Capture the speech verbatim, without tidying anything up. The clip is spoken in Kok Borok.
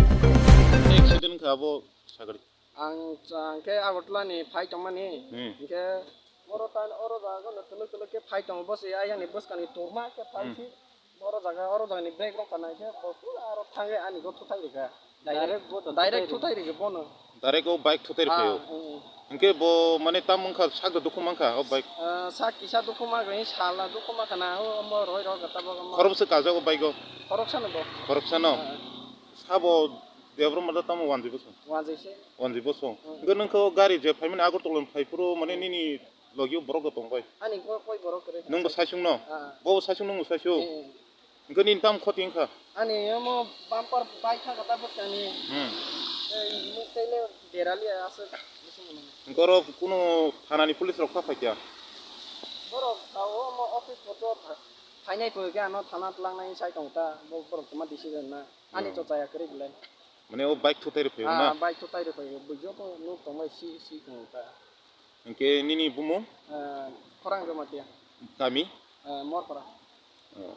Accident kha abo sagri. Ang cha-, ang khe Agartala ni phai tongmani. Hmm. Hingkhe oro tan, oro jaga no twlwk twlwk khe phai tongo, bwswi ayang ni bwskang ni turma khe phai Hmm. si. Oro jaga, oro jaga ni brake rok kanai khe bo pura aro thangwi ani go thutai rikha. Direct bo to direct thutai rikha bono. Direct o bike thutai rikha. Ah, o. Hmm. Hingke bo mane tam wngkha sakda dukhu mankha o bike. Ah, sak kisa dukhu ma gani sala dukhu ma kana o mo roi rok gata bo mo. Khorok se kajak o bike o. Khorok sano bo. Khorok sano. Ah. Sabo Debra mada tamo wanjwi bosong. Wanjwi se. Wanjwi bosong. Hmm. Hingke nungkha o gari je phaimani Agartala ni phai phuru mane nini logi o borok da tong bai. Ani ko koi borok kre. Nungbo saisung no. Ah. Bo saisung nungbo saisung. Hmm. Hingke nini tam khoti wngkha? Ani omo bumper bai kha kata bwskang ni. Hmm. Ei, muk tei le derali aswk. Hingke oro kunu thana ni police rok kha phaikya? Borok tha omo office photo pha-, phainai phoi khe ano thana twlangnai sai tong ta. Bo borok tongma decision na. Ani Hmm. to chaya kwrwi belai. Mane o bike thutai rw phaio na? Ah, bike thutai rw phaio. Bo joto nuk tong bai si, si tong ta. Hingke nini bumung? Ah, Khorang Jamatia. Kami? Ah, Morpara. Oh.